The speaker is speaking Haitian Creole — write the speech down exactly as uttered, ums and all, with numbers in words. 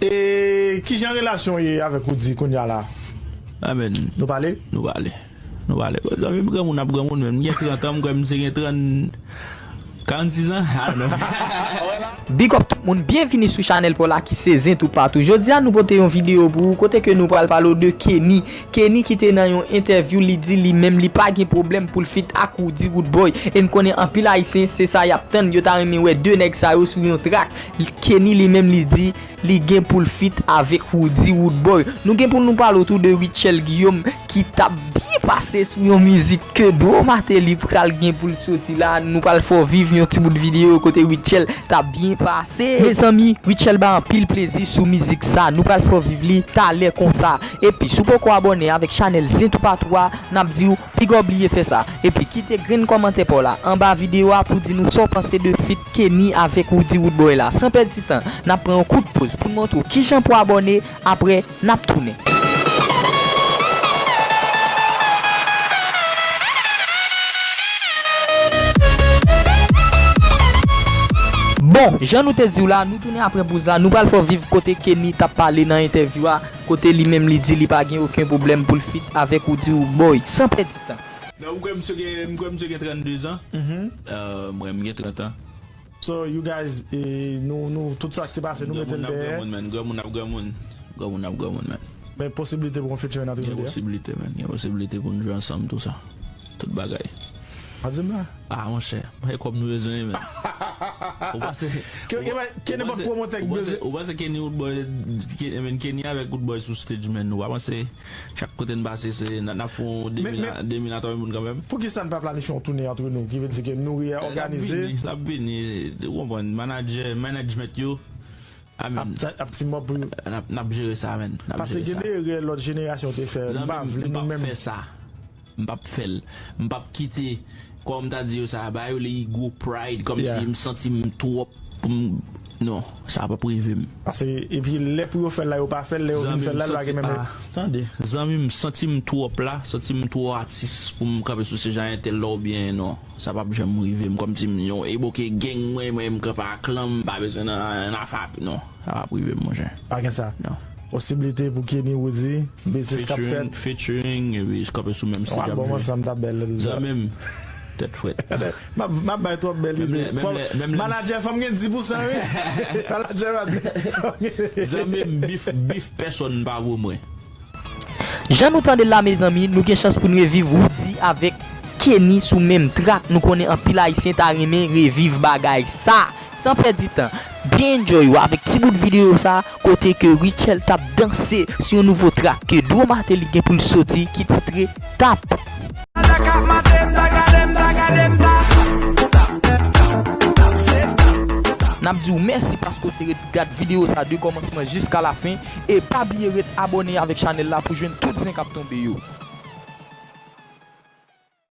E kijan relasyon w ye avèk Roody kounye a la? Amen. Nou pale? Nou pale. Nou pale. Zanmi m granmoun ap granmoun menm. M gen trant an, m kwè misye gen trant, karannsis an. I don't know. Big up tout moun, byenvini sou chanèl pa w la ki se Zen Toupatou. Jodi a nou pote yon videyo pou ou kote ke nou pral pale w de Kenny. Kenny ki te nan yon entèvyou, li di li menm li pa gen pwoblèm pou l feat ak Roody Roodboy. E n konnen anpil Ayisyen se sa y ap tann, yo ta renmen wè de nèg sa yo sou yon track. Kenny li menm li di li gen pou l feat avèk Roody Roodboy. Nou gen pou nou pale w tou de Rutshelle Guillaume ki t ap byen pase sou yon mizik ke Dro Martelly pral gen pou l soti la. Nou pral fè w viv yon ti bout videyo kote Rutshelle t ap byen pase. Mezanmi, Rutshelle bay anpil plezi sou mizik sa. Nou pral fè w viv li talè konsa. Epi, si w poko abòne avèk chanèl Zen Toupatou a, n ap di w, piga w bliye fè sa. Epi, kite grenn kòmantè pa w la anba videyo a pou di nou sa w panse de feat Kenny avèk Roody Roodboy la. San pèdi tan, n ap pran yon kout poz pou n montre w kijan pou abòne, apre n ap tounen. Bon, jan nou te di w la, nou tounen apre poz la, nou pral fè w viv kote Kenny t ap pale nan entèvyou a, kote li menm li di li pa gen okenn pwoblèm pou l feat avèk Roody Roodboy. San pèdi tan. Non, m kwè misye gen, m kwè misye gen trannde zan. Mhm. Euh, mwen, m gen trant an. So, you guys, e, nou, nou, tout sa ki te pase, nou mete l dèyè. Granmoun ap granmoun, man. Granmoun ap granmoun. Granmoun ap granmoun, man. Men posiblite pou yon featuring ant nou de a? Gen posiblite, man. Gen posiblite pou nou jwe ansanm, tou sa. Tout bagay. Pa di m la. Ah, monchè. E kòb nou bezwen, man. Ou panse, ke, ke, ke nenpòt pwomotè ki bezwen. Ou panse Kenny Roodboy, Ke-, I mean, Kenny avèk Roodboy sou stage, man. Ou pa panse chak kote n pase, se, n a, n a fè yon de mil a, de mil a twa mil moun kanmenm. Poukisa n pa planifye yon toune ant nou, ki vle di ke nou reyòganize? L ap vini, l ap vini, ou konprann, management yo, I mean, ap, ap team up pou yo. N ap, n ap jere sa, man. N ap jere sa. Paske gen de erè lòt jenerasyon te fè, m pa vle nou menm. Zanmi m, m p ap fè sa. M p ap fè l. M p ap kite, kòm m ta di yo sa, bagay yo le ego, pride, kòmsi m santi m twòp pou m, non, sa p ap rive m. Paske, epi lè pou yo fè l la, yo pa fè l, lè yo vin fè l la, l pa gen menm. Ah, tande, zanmi m, santi m twòp la, santi m twò atis pou m kanpe sou sej a entèl la oubyen non, sa p ap janm rive m, kòmsi m yon eboke gang mwen, mwen m kanpe ak lanm, m pa bezwen nan, nan afè, non. Sa p ap rive m, monchè. Pa gen sa. Non. Posiblite pou Kenny Roody, biznis k ap fèt. Featuring, featuring, epi kanpe sou menm stage ap jwe. Yon album ansanm t ap bèl. Zanmi m, tèt frèt. M ap, m ap bay twòp bèl ide. Menm lè, menm lè, menm lè. Manadjè, fò m gen dis pousan, wi. Manadjè, fò m gen dis pousan. Zanmi m, bif, bif pèsonn pa pou mwen. Jan nou tande l la, mezanmi, nou gen chans pou n reviv Roody avèk Kenny sou menm track. Nou konnen anpil Ayisyen ta renmen reviv bagay sa. San pèdi tan, byen enjoy ou avèk ti bout videyo sa, kote ke Rutshelle t ap danse sou yon nouvo track ke Dro Martelly gen pou l soti ki titre Tap. N ap di w mèsi paske w te ret gad videyo sa de kòmansman jiska lafen, e pa bliye ret abòne avèk chanèl la pou jwenn tout zen k ap tonbe yo.